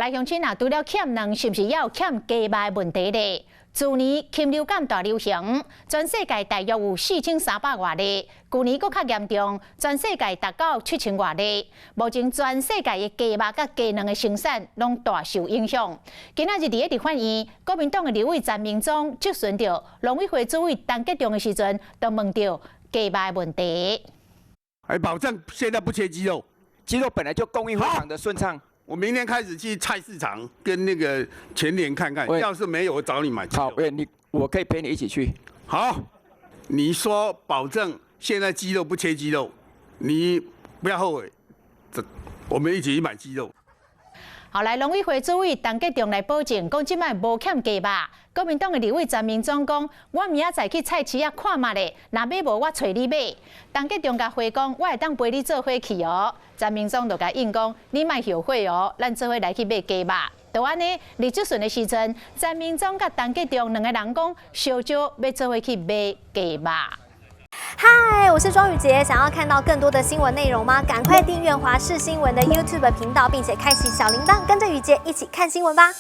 來鄉親啊，除了欠卵，是毋是也有欠雞肉的問題咧？去年禽流感大流行，全世界大約有4300外例。舊年閣較嚴重，全世界達到7000外例。目前全世界的雞肉佮雞卵的生產攏大受影響。今仔日佇咧立法院，國民黨的立委陳明忠質詢著農委會主委陳吉仲的時陣，就問著雞肉的問題。哎，保證現在不缺雞肉，雞肉本來就供應非常的順暢。我明天開始去菜市場跟那個全聯看看，要是沒有，我找你買。好，喂，你我可以陪你一起去。好，你說保證現在雞肉不缺雞肉，你不要後悔。這我們一起去買雞肉。後來農委會主委陳吉仲來保證，講這擺無欠雞肉。國民黨的立委陳明忠講，我明仔載去菜市仔看覓咧，若買無我揣你買。陳吉仲共回講，我會當陪你做伙去哦。陳明忠就共應講，你莫後悔哦，咱做伙來去買雞肉。就按呢，佇質詢的時陣，陳明忠佮陳吉仲兩个人講，相招欲做伙去買雞肉。嗨，我是莊宇潔，想要看到更多的新聞內容嗎？趕快訂閱華視新聞的 YouTube 頻道，並且開啟小鈴鐺，跟着宇潔一起看新聞吧。